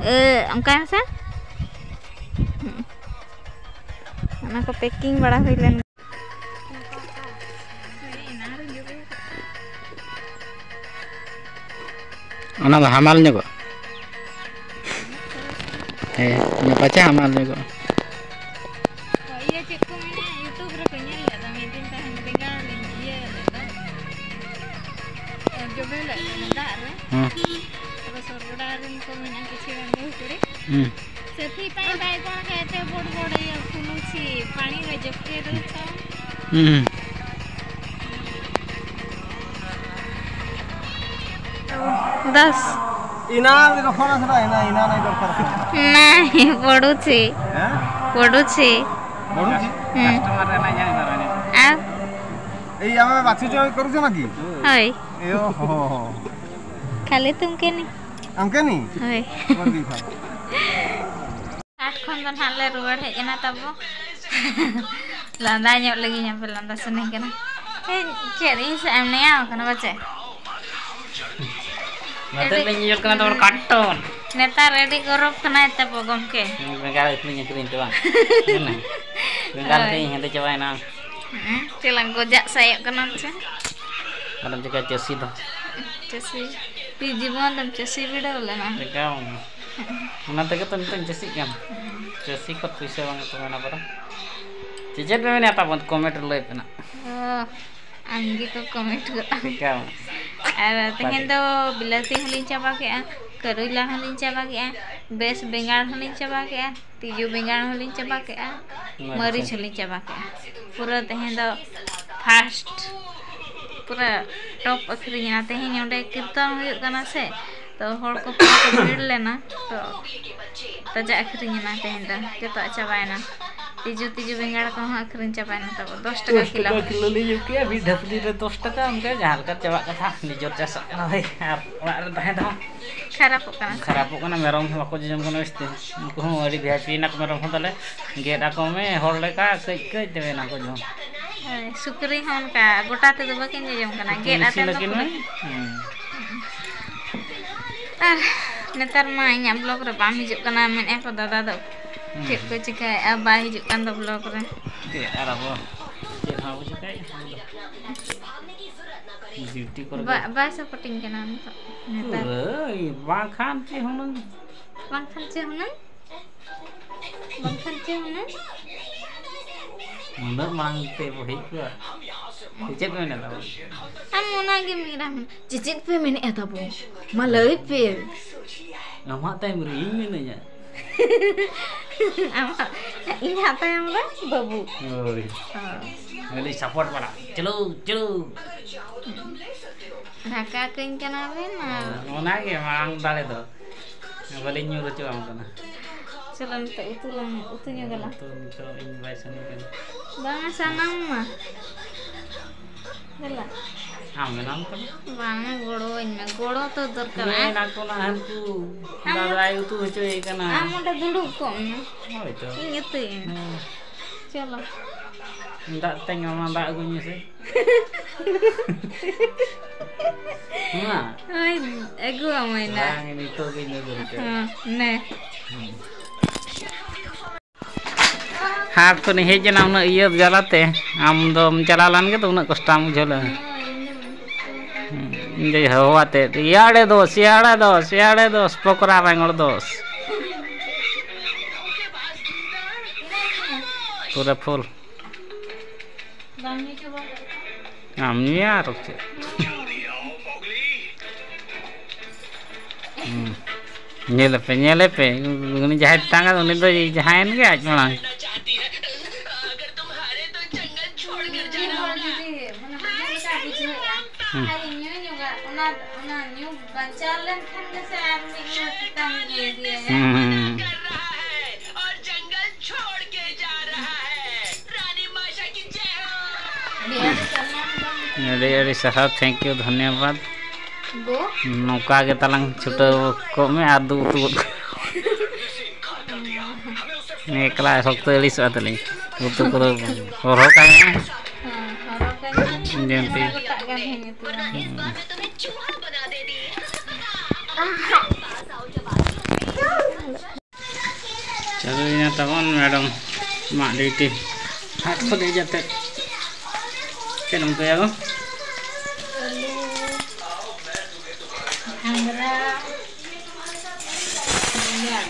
ᱮ, ᱚᱱᱠᱟᱭ ᱢᱮᱥᱮ᱾ ᱦᱩᱸ᱾ ᱚᱱᱟ ᱠᱚ ᱯᱮᱠᱤᱝ ᱵᱟᱲᱟ ᱦᱩᱭ ᱞᱮᱱ᱾ ᱚᱱᱟ ᱫᱚ ᱦᱟᱢᱟᱞ ᱧᱚᱜᱚᱜ᱾ ᱦᱮᱸ, ᱚᱱᱟ ᱯᱟᱪᱮ ᱦᱟᱢᱟᱞ ᱧᱚᱜᱚᱜᱼᱟ᱾ ᱤᱭᱟᱹ ᱪᱮᱫ ᱠᱚ ᱢᱮᱱᱟ, YouTube ᱨᱮᱠᱚ ᱧᱮᱞ ᱞᱮᱫᱟ ᱢᱤᱫ ᱫᱤᱱ ᱛᱟᱦᱮᱱ ᱵᱮᱸᱜᱟᱲ ᱞᱤᱧ ᱤᱭᱟᱹ ᱞᱮᱫᱟ, ᱡᱚᱵᱮ ᱞᱮᱫ ᱛᱟᱦᱮᱱ ᱫᱟᱜ ᱨᱮ᱾ ᱦᱮᱸ᱾ ᱟᱫᱚ ᱥᱚᱨᱜᱚᱰᱟ ᱨᱮᱱ ᱠᱚ ᱢᱮᱱᱟ ᱠᱤᱪᱷᱩ ᱜᱟᱱ ᱵᱟᱹᱦᱩ ᱠᱩᱲᱤ᱾ ᱦᱮᱸ᱾ ᱥᱟᱹᱛᱷᱤ ᱯᱟᱭ ᱵᱟᱭ ᱠᱚᱲᱟ ᱠᱷᱟᱭ ᱛᱮ ᱵᱚᱲ ᱵᱚᱲ ᱤᱭᱟᱹ ᱠᱩᱞᱩ ᱪᱷᱤ ᱯᱟᱱᱤ ᱨᱮ ᱡᱚᱵᱮ ᱫᱚ ᱛᱚ᱾ ᱦᱮᱸ᱾ दस। इनाम देखो फोन से ना, इना, इना नहीं दरकार। नहीं, पढ़ुछी। हैं? पढ़ुछी। पढ़ुछी? हम्म। कस्टमर रे नहीं जाने दरकार। आ? ए, हमें बात चीज करू छो ना कि? हय। ए, ओ, हो, हो। खाली तुम के नहीं? हम के नहीं? हय। बोल दी था। ᱦᱟᱴ ᱠᱷᱚᱱ ᱫᱚ ᱱᱟᱦᱟᱜ ᱞᱮ ᱨᱩᱣᱟᱹᱲ ᱦᱮᱡ ᱮᱱᱟ ᱛᱟᱵᱚ᱾ ᱞᱟᱸᱫᱟ ᱧᱚᱜ ᱞᱟᱹᱜᱤᱫ ᱧᱟᱯᱮ ᱞᱟᱸᱫᱟ ᱥᱟᱱᱟᱧ ᱠᱟᱱᱟ᱾ ᱦᱮᱸ, ᱪᱮᱫ ᱤᱧ ᱥᱮᱫ ᱮᱢ ᱱᱮᱭᱟᱣ ᱠᱟᱱᱟ ᱯᱟᱪᱮ? ᱱᱚᱛᱮ ᱟᱹᱰᱤ ᱯᱮ ᱧᱮᱧᱮᱞ ᱠᱟᱱᱟ ᱛᱟᱵᱚᱱ ᱠᱟᱴᱚᱱ᱾ ᱱᱮᱛᱟᱨ ᱟᱹᱰᱤ ᱜᱚᱨᱚᱵ ᱠᱟᱱᱟᱭ ᱛᱟᱵᱚ ᱜᱚᱢᱠᱮ᱾ ᱵᱮᱸᱜᱟᱲ ᱟᱹᱠᱷᱨᱤᱧ ᱟᱹᱠᱷᱨᱤᱧ ᱛᱮ ᱵᱟᱝ? ᱦᱮᱸ᱾ ᱵᱮᱸᱜᱟᱲ ᱦᱳᱭ᱾ ᱟᱹᱠᱷᱨᱤᱧ ᱦᱮᱸᱫᱮ ᱪᱟᱵᱟᱭᱮᱱᱟ᱾ ᱦᱮᱸ, ᱪᱮᱫ ᱞᱟᱝ ᱜᱚᱡᱟᱜ ᱥᱟᱭᱚᱜ ᱠᱟᱱᱟ ᱯᱟᱪᱮ? ᱟᱨᱮᱢ ᱪᱤᱠᱟᱹ ᱪᱟᱹᱥᱤ ᱫᱚ᱾ ᱪᱟᱹᱥᱤ, ᱛᱤ ᱡᱤᱵᱚᱱ ᱫᱚᱢ ᱪᱟᱹᱥᱤ ᱵᱤᱰᱟᱹᱣ ᱞᱮᱱᱟ? ᱪᱮᱠᱟ ᱵᱟᱝ? ᱚᱱᱟ ᱛᱮᱜᱮ ᱛᱚ ᱱᱤᱛᱚᱜ ᱤᱧ ᱪᱟᱹᱥᱤᱜ ᱠᱟᱱ᱾ ᱪᱟᱹᱥᱤ ᱠᱷᱚᱱ ᱯᱩᱭᱥᱟᱹ ᱵᱟᱝ ᱠᱚ ᱢᱮᱱᱟ ᱯᱟᱨᱟ᱾ ᱪᱮᱫ ᱪᱮᱫ ᱯᱮ ᱢᱮᱱᱟ ᱛᱟᱵᱚᱱ, ᱠᱚᱢᱮᱱᱴ ᱨᱮ ᱞᱟᱹᱭ ᱯᱮ ᱱᱟᱜ᱾ ᱚ, ᱟᱢ ᱜᱮᱠᱚ ᱠᱚᱢᱮᱱᱴ ᱜᱚᱫ᱾ ᱪᱮᱠᱟ ᱵᱟᱝ? ᱟᱨ ᱛᱮᱦᱮᱧ ᱫᱚ ᱵᱤᱞᱟᱹᱛᱤ ᱦᱚᱸᱞᱤᱧ ᱪᱟᱵᱟ ᱠᱮᱜᱼᱟ, ᱠᱟᱹᱨᱩᱞᱟ ᱦᱚᱸᱞᱤᱧ ᱪᱟᱵᱟ ᱠᱮᱜᱼᱟ, ᱵᱮᱥ ᱵᱮᱸᱜᱟᱲ ᱦᱚᱸᱞᱤᱧ ᱪᱟᱵᱟ ᱠᱮᱜᱼᱟ, ᱛᱤᱡᱩ ᱵᱮᱸᱜᱟᱲ ᱦᱚᱸᱞᱤᱧ ᱪᱟᱵᱟ ᱠᱮᱜᱼᱟ, ᱢᱟᱹᱨᱤᱪ ᱦᱚᱸᱞᱤᱧ ᱪᱟᱵᱟ ᱠᱮᱜᱼᱟ᱾ ᱯᱩᱨᱟᱹ ᱛᱮᱦᱮᱧ ᱫᱚ ᱯᱷᱟᱥᱴ, ᱯᱩᱨᱟᱹ ᱴᱚᱯ ᱟᱹᱠᱷᱨᱤᱧᱮᱱᱟ᱾ ᱛᱮᱦᱮᱧ ᱚᱸᱰᱮ ᱠᱤᱨᱛᱚᱱ ᱦᱩᱭᱩᱜ ᱠᱟᱱᱟ ᱥᱮ, ᱛᱚ ᱦᱚᱲ ᱠᱚ ᱯᱩᱨᱟᱹ ᱠᱚ ᱵᱷᱤᱲ ᱞᱮᱱᱟ, ᱛᱚ ᱛᱟᱡᱟ ᱟᱹᱠᱷᱨᱤᱧᱮᱱᱟ ᱛᱮᱦᱮᱧ ᱫᱚ, ᱡᱚᱛᱚᱣᱟᱜ ᱪᱟᱵᱟᱭᱮᱱᱟ᱾ ᱛᱤᱡᱩ, ᱛᱤᱡᱩ ᱵᱮᱸᱜᱟᱲ ᱠᱚᱦᱚᱸ ᱟᱹᱠᱷᱨᱤᱧ ᱪᱟᱵᱟᱭᱮᱱᱟ ᱛᱟᱵᱚ, ᱫᱚᱥ ᱴᱟᱠᱟ ᱫᱚᱥ ᱠᱤᱞᱳ᱾ ᱴᱟᱠᱟ ᱠᱤᱞᱳ ᱞᱤᱧ ᱟᱹᱜᱩ ᱠᱮᱜᱼᱟ, ᱢᱤᱫ ᱰᱷᱟᱹᱯᱞᱤ ᱨᱮ ᱫᱚᱥ ᱴᱟᱠᱟ, ᱚᱱᱠᱟ ᱡᱟᱦᱟᱸ ᱞᱮᱠᱟ ᱪᱟᱵᱟᱜ ᱠᱟᱛᱷᱟ, ᱱᱤᱡᱮᱨ ᱪᱟᱥᱟᱜ ᱠᱟᱱᱟ ᱵᱷᱟᱹᱭ, ᱟᱨ ᱚᱲᱟᱜ ᱨᱮ ᱛᱟᱦᱮᱸ ᱫᱚ ᱠᱷᱟᱨᱟᱯᱚᱜ ᱠᱟᱱᱟ ᱥᱮ? ᱠᱷᱟᱨᱟᱯᱚᱜ ᱠᱟᱱᱟ, ᱢᱮᱨᱚᱢ ᱦᱚᱸ ᱵᱟᱠᱚ ᱡᱚᱡᱚᱢ ᱠᱟᱱᱟ ᱵᱮᱥ ᱛᱮ᱾ ᱩᱱᱠᱩ ᱦᱚᱸ ᱟᱹᱰᱤ ᱵᱷᱤ ᱟᱭ ᱯᱤ ᱮᱱᱟ ᱠᱚ ᱢᱮᱨᱚᱢ ᱦᱚᱸ ᱛᱟᱞᱮ, ᱜᱮᱫ ᱟᱠᱚ ᱢᱮ ᱦᱚᱲ ᱞᱮᱠᱟ, ᱠᱟᱹᱡ ᱠᱟᱹᱡ ᱛᱮ ᱵᱮᱱᱟ ᱠᱚ ᱡᱚᱢ᱾ ᱦᱳᱭ, ᱥᱩᱠᱨᱤ ᱦᱚᱸ ᱚᱱᱠᱟ ᱜᱚᱴᱟ ᱛᱮᱫᱚ ᱵᱟᱹᱠᱤᱱ ᱡᱚᱡᱚᱢ ᱠᱟᱱᱟ, ᱜᱮᱫ ᱟᱛᱮ ᱢᱮᱥᱤᱱ ᱫᱚ ᱟᱹᱠᱤᱱ ᱠᱩᱞᱟᱹ᱾ ᱢᱮ᱾ ᱦᱩᱸ᱾ ᱟᱨ ᱱᱮᱛᱟᱨ ᱢᱟ ᱤᱧᱟᱹᱜ ᱵᱞᱚᱜ ᱨᱮ ᱵᱟᱢ ᱦᱤᱡᱩᱜ ᱠᱟᱱᱟ, ᱢᱮᱱᱮᱫᱼᱟ ᱠᱚ ᱫᱟᱫᱟ ᱫᱚ ᱦᱩᱸ᱾ ᱪᱮᱫ ᱠᱚ ᱪᱤᱠᱟᱹᱭᱮᱫᱼᱟ, ᱵᱟᱭ ᱦᱤᱡᱩᱜ ᱠᱟᱱ ᱫᱚ ᱵᱞᱚᱜ ᱨᱮ᱾ ᱪᱮᱫ ᱟᱨ ᱟᱵᱚ ᱪᱮᱫ ᱦᱚᱸ ᱵᱟᱵᱚ ᱪᱤᱠᱟᱹᱭᱮᱫᱼᱟ᱾ ᱰᱤᱭᱩᱴᱤ ᱠᱚᱨᱮ ᱵᱟ-, ᱜᱮ᱾ ᱵᱟᱭ ᱥᱟᱯᱳᱨᱴᱤᱝ ᱠᱟᱱᱟ ᱱᱤᱛᱚᱜ, ᱱᱮᱛᱟᱨ᱾ ᱯᱩᱨᱟᱹ ᱵᱟᱝᱠᱷᱟᱱ ᱪᱮᱫ ᱦᱩᱱᱟᱹᱝ᱾ ᱵᱟᱝᱠᱷᱟᱱ ᱪᱮᱫ ᱦᱩᱱᱟᱹᱝ? ᱵᱟᱝᱠᱷᱟᱱ ᱪᱮᱫ ᱦᱩᱱᱟᱹᱝ? ᱩᱱᱟᱹᱜ ᱢᱟᱲᱟᱝ ᱛᱮ ᱵᱚ ᱦᱮᱡ ᱠᱚᱜᱼᱟ᱾ ᱪᱮᱫ ᱯᱮ ᱢᱮᱱᱮᱫ ᱛᱟᱵᱚᱱ? ᱟᱢ ᱚᱱᱟᱜᱮᱢ ᱢᱮᱱᱟ, ᱡᱮ ᱪᱮᱫ ᱯᱮ ᱢᱮᱱᱮᱫᱼᱟ ᱛᱟᱵᱚ? ᱢᱟ ᱞᱟᱹᱭ ᱯᱮ᱾ ᱟᱢᱟᱜ ᱛᱟᱭᱚᱢ ᱨᱮ ᱤᱧ ᱢᱤᱱᱟᱹᱧᱟ᱾ ᱟᱢᱟᱜ, ᱤᱧᱟᱹᱜ ᱛᱟᱭᱚᱢ ᱨᱮ ᱵᱟᱹᱵᱩ᱾ ᱦᱳᱭ᱾ ᱦᱳᱭ᱾ ᱟᱹᱰᱤ ᱥᱟᱯᱳᱨᱴ ᱵᱟᱲᱟ᱾ ᱪᱟᱹᱞᱩ, ᱪᱟᱹᱞᱩ᱾ ᱫᱷᱟᱠᱟ ᱠᱟᱹᱧ ᱠᱟᱱᱟ ᱵᱮᱱ ᱟᱨ ᱚᱱᱟᱜᱮ ᱢᱟᱲᱟᱝ ᱫᱟᱲᱮ ᱫᱚ᱾ ᱵᱟᱹᱞᱤᱧ ᱧᱩᱨ ᱦᱚᱪᱚᱣᱟᱢ ᱠᱟᱱᱟ᱾ ᱪᱚᱞᱚ ᱱᱤᱛᱚᱜ ᱩᱛᱩ ᱞᱟᱝ, ᱩᱛᱩ ᱧᱚᱜᱟᱞᱟᱝ᱾ ᱩᱛᱩ ᱱᱤᱛᱚᱜ ᱤᱧ ᱵᱟᱭ ᱥᱟᱱᱟ ᱠᱟᱱᱟ᱾ ᱵᱟᱝᱟ, ᱥᱟᱱᱟᱢ ᱢᱟ᱾ ᱫᱮᱞᱟ᱾ ᱟᱢ ᱵᱮᱱᱟᱣ ᱠᱟᱫᱟ? ᱵᱟᱝᱟ, ᱜᱚᱲᱚᱣᱟᱹᱧ ᱢᱮ᱾ ᱜᱚᱲᱚ ᱛᱚ ᱫᱚᱨᱠᱟᱨ᱾ ᱢᱮᱱ ᱟᱠᱚ ᱱᱟ ᱦᱟᱱᱠᱩ ᱟᱢ ᱫᱟᱫᱟᱭ ᱩᱛᱩ ᱦᱚᱪᱚᱭᱮ ᱠᱟᱱᱟ᱾ ᱟᱢ ᱚᱸᱰᱮ ᱫᱩᱲᱩᱵ ᱠᱚᱜ ᱢᱮ᱾ ᱦᱳᱭ ᱛᱚ᱾ ᱤᱧ ᱩᱛᱩᱭᱟᱹᱧ᱾ ᱦᱮᱸ᱾ ᱪᱚᱞᱚ᱾ ᱫᱟᱜ ᱛᱮᱧ ᱮᱢᱟᱢᱟ, ᱫᱟᱜ ᱟᱹᱜᱩᱧ ᱢᱮᱥᱮ᱾ ᱢᱟ᱾ ᱦᱳᱭ, ᱟᱹᱜᱩᱣᱟᱢᱟᱹᱧ ᱱᱟ᱾ ᱵᱟᱝ, ᱱᱤᱛᱚᱜ ᱜᱤᱧ ᱟᱹᱜᱩ ᱦᱚᱴᱚ᱾ ᱦᱚᱸ, ᱱᱮ᱾ ᱦᱩᱸ᱾ ᱦᱟᱴ ᱠᱷᱚᱱᱤᱧ ᱦᱮᱡ ᱮᱱᱟ ᱩᱱᱟᱹᱜ ᱤᱭᱟᱹ ᱡᱟᱞᱟᱛᱮ, ᱟᱢ ᱫᱚᱢ ᱪᱟᱞᱟᱣ ᱞᱮᱱ ᱜᱮ ᱛᱚ ᱩᱱᱟᱹᱜ ᱠᱚᱥᱴᱚᱢ ᱵᱩᱡᱷᱟᱹᱣ ᱞᱮᱫᱟ᱾ ᱦᱩᱸ, ᱤᱧ ᱫᱚ ᱦᱚᱦᱚ ᱟᱛᱮᱫ, ᱤᱭᱟᱲᱮ ᱫᱚᱥ, ᱤᱭᱟᱲᱮ ᱫᱚᱥ, ᱤᱭᱟᱲᱮ ᱫᱚᱥ, ᱯᱚᱠᱚᱨᱟ ᱨᱟᱸᱜᱚᱲ ᱫᱚᱥ᱾ ᱯᱩᱨᱟᱹ ᱯᱷᱩᱞ᱾ ᱵᱟᱝ ᱧᱩ ᱪᱟᱵᱟ᱾ ᱟᱢ ᱧᱩᱭᱟ ᱟᱨ ᱪᱮᱫ? ᱦᱩᱸ᱾ ᱧᱮᱞᱮᱯᱮ, ᱧᱮᱞᱮᱯᱮ, ᱩᱱᱤ ᱡᱟᱦᱟᱸᱭ ᱛᱮᱛᱟᱝᱟ, ᱩᱱᱤ ᱫᱚ ᱡᱟᱦᱟᱸᱭᱮᱱ ᱜᱮ ᱟᱡ ᱢᱟᱲᱟᱝ᱾ ᱦᱩᱸ᱾ ᱟᱨ ᱤᱧ ᱧᱩᱧ ᱧᱚᱜᱟ, ᱚᱱᱟ, ᱚᱱᱟ ᱧᱩ ᱵᱟᱧᱪᱟᱣ ᱞᱮᱱᱠᱷᱟᱱ ᱜᱮᱥᱮ ᱟᱨ ᱢᱤᱫ ᱦᱚᱲ ᱛᱮᱛᱟᱝ ᱤᱧ ᱤᱫᱤᱭᱟ᱾ ᱦᱩᱸ, ᱦᱩᱸ, ᱦᱩᱸ᱾ ᱟᱹᱰᱤ ᱟᱹᱰᱤ ᱥᱟᱨᱦᱟᱣ, thank you, ᱫᱷᱚᱱᱭᱚᱵᱟᱫᱽ᱾ ᱜᱳ᱾ ᱱᱚᱝᱠᱟ ᱜᱮ ᱛᱟᱞᱟᱝ ᱪᱷᱩᱴᱟᱹᱣ ᱠᱚᱜ ᱢᱮ ᱟᱨ ᱫᱩ ᱩᱛᱩ ᱜᱚᱫ ᱠᱟᱜ ᱢᱮ᱾ ᱮᱠᱞᱟ ᱥᱚᱠᱛᱚ ᱟᱹᱲᱤᱥᱚᱜᱼᱟ ᱛᱟᱹᱞᱤᱧ᱾ ᱩᱛᱩ ᱠᱚᱫᱚ ᱦᱚᱨᱦᱚ ᱠᱟᱜ ᱢᱮ᱾ ᱦᱮᱸ, ᱦᱚᱨᱦᱚ ᱠᱟᱜ ᱢᱮ᱾ ᱡᱚᱭᱚᱱᱛᱤ᱾ ᱚᱱᱟ ᱜᱚᱴᱟᱜ ᱜᱟᱱ ᱦᱚᱸᱧ ᱩᱛᱩᱭᱟ᱾ ᱪᱟᱹᱞᱩᱭᱮᱱᱟ ᱛᱟᱵᱚᱱ ᱢᱮᱰᱚᱢ ᱢᱟᱜ ᱰᱤᱭᱩᱴᱤ᱾ ᱦᱟᱴ ᱠᱷᱚᱱ ᱦᱮᱡ ᱠᱟᱛᱮ ᱪᱮᱫ ᱮᱢ ᱩᱛᱩᱭᱟ ᱜᱚ? ᱟᱹᱞᱩ, ᱜᱷᱟᱸᱜᱽᱨᱟ, ᱵᱮᱸᱜᱟᱲ,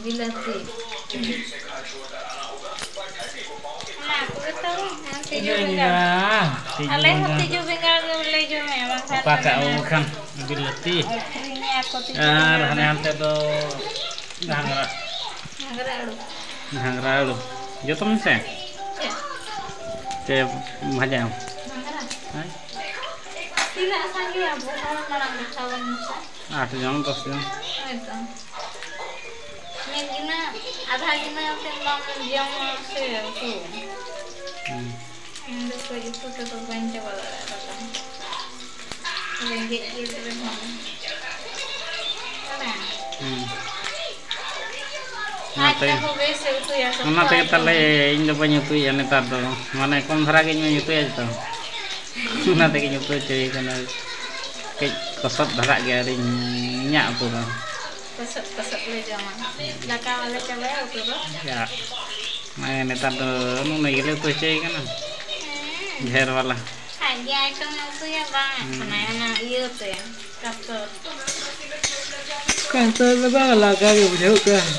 ᱵᱤᱞᱟᱹᱛᱤ᱾ ᱚᱱᱟ ᱠᱚᱜᱮ ᱛᱚ, ᱛᱤᱡᱩ ᱵᱮᱸᱜᱟᱲ᱾ ᱵᱮᱸᱜᱟᱲ, ᱛᱤᱡᱩ ᱟᱞᱮ ᱦᱚᱸ ᱵᱮᱸᱜᱟᱲ᱾ ᱛᱤᱡᱩ ᱵᱮᱸᱜᱟᱲ ᱜᱮᱞᱮ ᱡᱚᱢᱮᱫᱼᱟ, ᱵᱟᱝᱠᱷᱟᱱ ᱚᱠᱟᱴᱟᱜ ᱚᱱᱟ ᱩᱵ ᱠᱷᱟᱱ ᱵᱤᱞᱟᱹᱛᱤ? ᱟᱹᱠᱷᱨᱤᱧᱮᱫᱼᱟ ᱠᱚ ᱛᱤᱡᱩ ᱟᱨ ᱵᱮᱸᱜᱟᱲ ᱦᱟᱱᱮ ᱫᱚ᱾ ᱦᱟᱱᱛᱮ ᱫᱚ ᱜᱷᱟᱸᱜᱽᱨᱟ᱾ ᱜᱷᱟᱸᱜᱽᱨᱟ ᱟᱹᱲᱩ᱾ ᱜᱷᱟᱸᱜᱽᱨᱟ ᱟᱹᱲᱩ᱾ ᱡᱚᱛᱚ ᱢᱮᱥᱟ? ᱪᱮᱫ? ᱪᱮ ᱵᱷᱟᱡᱟᱭᱟᱢ? ᱜᱷᱟᱸᱜᱽᱨᱟ? ᱦᱮᱸ? ᱛᱤᱱᱟᱹᱜ ᱥᱟᱸᱜᱮᱭᱟ ᱵᱚ ᱦᱚᱲ ᱢᱟᱲᱟᱝ ᱫᱮᱠᱷᱟᱣ ᱵᱚᱱ ᱢᱮᱥᱮ᱾ ᱟᱴ ᱡᱚᱱ, ᱫᱚᱥ ᱡᱚᱱ᱾ ᱦᱳᱭ ᱛᱚ᱾ ᱢᱤᱫ ᱜᱤᱱᱟᱹ, ᱟᱫᱷᱟ ᱜᱤᱱᱟᱹ ᱟᱛᱮᱫ ᱵᱟᱢ ᱡᱚᱢᱟ ᱥᱮ ᱩᱛᱩ᱾ ᱦᱩᱸ᱾ ᱤᱧ ᱫᱚ ᱠᱟᱹᱡ ᱩᱛᱩ ᱛᱮᱫᱚ ᱵᱟᱹᱧ ᱪᱟᱵᱟ ᱫᱟᱲᱮᱭᱟᱜᱼᱟ ᱫᱟᱠᱟ᱾ ᱨᱮᱸᱜᱮᱡ ᱜᱮ ᱨᱮᱦᱚᱸ᱾ ᱵᱟᱲᱟᱭᱟᱢ? ᱦᱩᱸ᱾ ᱟᱡ ᱚᱱᱟᱛᱮ, ᱛᱟᱠᱚ ᱵᱮᱥ ᱮ ᱩᱛᱩᱭᱟ ᱥᱚᱠᱛᱚ ᱚᱱᱟ ᱛᱮᱜᱮ ᱟᱭᱴᱮᱢ᱾ ᱛᱟᱞᱮ ᱤᱧ ᱫᱚ ᱵᱟᱹᱧ ᱩᱛᱩᱭᱮᱫᱼᱟ ᱱᱮᱛᱟᱨ ᱫᱚ, ᱢᱟᱱᱮ ᱠᱚᱢ ᱫᱷᱟᱨᱟ ᱜᱤᱧ ᱩᱛᱩᱭᱟ ᱡᱚᱛᱚ᱾ ᱚᱱᱟ ᱛᱮᱜᱮᱧ ᱩᱛᱩ ᱦᱚᱪᱚᱭᱮ ᱠᱟᱱᱟ᱾ ᱠᱟᱹᱡ ᱠᱚᱥᱚᱫ ᱫᱷᱟᱨᱟᱜ ᱜᱮᱭᱟ ᱟᱹᱰᱤ ᱤᱧᱟᱹᱜ ᱩᱛᱩ ᱫᱚ᱾ ᱠᱚᱥᱚᱫ ᱠᱚᱥᱚᱫ ᱞᱮ ᱡᱚᱢᱟ᱾ ᱫᱟᱠᱟ ᱵᱟᱞᱮ ᱪᱟᱵᱟᱭᱟ, ᱩᱛᱩ ᱫᱚ᱾ ᱭᱟ, ᱢᱟᱱᱮ ᱱᱮᱛᱟᱨ ᱫᱚ ᱱᱩᱱᱟᱹᱜ ᱜᱮᱞᱮ ᱩᱛᱩ ᱦᱚᱪᱚᱭᱮ ᱠᱟᱱᱟ᱾ ᱦᱮᱸ᱾ ᱰᱷᱮᱨ ᱵᱟᱞᱟ᱾ ᱠᱷᱟᱡ ᱡᱮ ᱟᱭᱴᱮᱢ ᱮ ᱩᱛᱩᱭᱟ, ᱵᱟᱝ ᱦᱩᱸ᱾ ᱠᱟᱱᱟᱭ ᱚᱱᱟ ᱤᱭᱟᱹ ᱛᱮ, ᱠᱟᱥᱚᱨ᱾ ᱠᱟᱥᱚᱨ ᱫᱚ ᱵᱟᱝ, ᱞᱟᱸᱜᱟ ᱜᱮ ᱵᱩᱡᱷᱟᱹᱜ ᱠᱟᱱᱟ᱾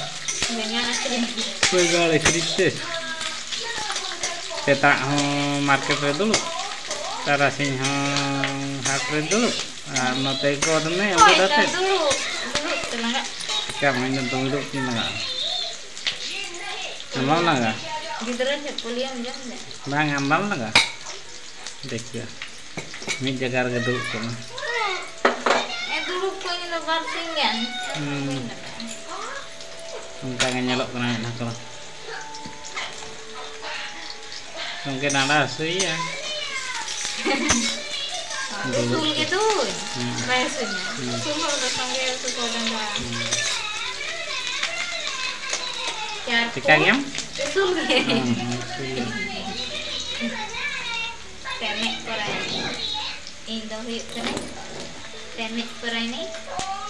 ᱵᱮᱸᱜᱟᱲ ᱟᱹᱠᱷᱨᱤᱧ᱾ ᱵᱮᱸᱜᱟᱲ ᱟᱹᱠᱷᱨᱤᱧ ᱛᱮ᱾ ᱥᱮᱛᱟᱜ ᱦᱚᱸ ᱢᱟᱨᱠᱮᱴ ᱨᱮ ᱫᱩᱲᱩᱵ, ᱛᱟᱨᱟᱥᱤᱧ ᱦᱚᱸ ᱦᱟᱴ ᱨᱮ ᱫᱩᱲᱩᱵ, ᱟᱨ ᱱᱚᱛᱮ ᱜᱚᱫ ᱢᱮ ᱦᱳᱭ ᱚᱸᱰᱮ ᱛᱚ, ᱠᱟᱛᱮ᱾ ᱫᱩᱲᱩᱵ, ᱫᱩᱲᱩᱵ ᱛᱮ ᱞᱟᱸᱜᱟᱜ᱾ ᱪᱤᱠᱟᱹ ᱢᱮ, ᱤᱧ ᱫᱚ ᱫᱩᱲᱩᱵ ᱛᱤᱧ ᱞᱟᱸᱜᱟᱜᱼᱟ᱾ ᱟᱢ ᱵᱟᱢ ᱞᱟᱸᱜᱟᱜᱼᱟ? ᱜᱤᱫᱽᱨᱟᱹ ᱪᱮᱫ ᱯᱳᱞᱤᱭᱳᱢ ᱡᱚᱢ ᱞᱮᱫ? ᱵᱟᱝ, ᱟᱢ ᱵᱟᱢ ᱞᱟᱸᱜᱟᱜᱼᱟ? ᱫᱮᱠᱷᱤᱭᱟ, ᱢᱤᱫ ᱡᱟᱭᱜᱟ ᱨᱮᱜᱮ ᱫᱩᱲᱩᱵ ᱠᱚᱜ ᱢᱮ᱾ ᱦᱮᱸ, ᱫᱩᱲᱩᱵ ᱠᱚᱜ ᱤᱧ ᱫᱚ ᱵᱟᱨ ᱥᱤᱧ ᱜᱟᱱ᱾ ᱦᱩᱸ᱾ ᱚᱱᱠᱟ ᱜᱮ ᱧᱮᱞᱚᱜ ᱠᱟᱱᱟ ᱢᱮᱫᱦᱟ ᱠᱚ᱾ ᱜᱚᱢᱠᱮ ᱰᱟᱸᱰᱟ ᱦᱟᱹᱥᱩᱭᱮᱭᱟ᱾ ᱫᱩᱲᱩᱵ ᱩᱥᱩᱞ ᱜᱮ ᱫᱩᱧ᱾ ᱦᱩᱸ᱾ ᱵᱟᱭ ᱦᱟᱹᱥᱩᱧᱟ᱾ ᱦᱩᱸ᱾ ᱩᱥᱩᱞ ᱦᱚᱲ ᱫᱚ ᱥᱟᱸᱜᱮ ᱩᱥᱩᱞ ᱦᱚᱲ ᱰᱟᱸᱰᱟ᱾ ᱦᱩᱸ᱾ ᱪᱟᱨ ᱪᱤᱠᱟ ᱯᱷᱩᱴ ᱜᱮᱭᱟᱢ? ᱩᱥᱩᱞ ᱜᱮ᱾ ᱦᱩᱸ, ᱦᱩᱸ, ᱩᱥᱩᱞ ᱜᱮ᱾ ᱯᱮᱱᱮᱡ ᱯᱚᱨᱟᱭᱱᱤ᱾ ᱤᱧ ᱫᱚ ᱦᱩᱭᱩᱜ ᱠᱟᱹᱱᱟᱹᱧ ᱯᱮᱱᱮᱡ ᱯᱚᱨᱟᱭᱱᱤ᱾